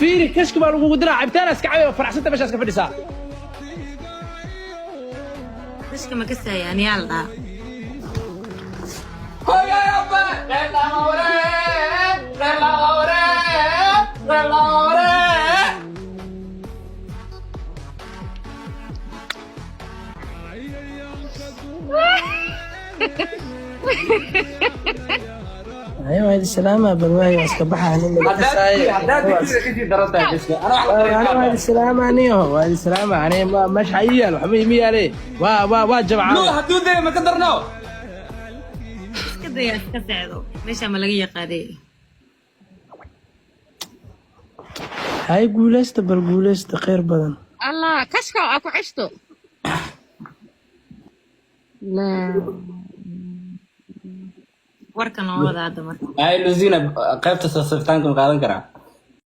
Fiiri, kashki baa lagugu diraa, cabitaan iska cabay oo faraxsanta meeshaas ka fadhisaa. Kashka ma kasaya aniyaa la dhahaa. Ayo, waa idin salaamaa. Bal waayo, waa iska baxaa nin laga kasaayo. Haddaad digtida kasii daran tahay kashka, ana wax la Ana waa idin salaamaa niyo, waa idin salaamaa. Ani meesha ii yaal waxba ima yaale, waa jabcaa. Luu hadduu daya ma ka darno. Iska daya, iska seexdo, meesha ma laga yaqaanay. Hay, guuleysta, bal guuleysta, khayr badan. Allah kashka aa ku ceshto. Warka noo wada hadda marka. Ay Luzina, qaybta sasafitaanka ma qaadan karaa?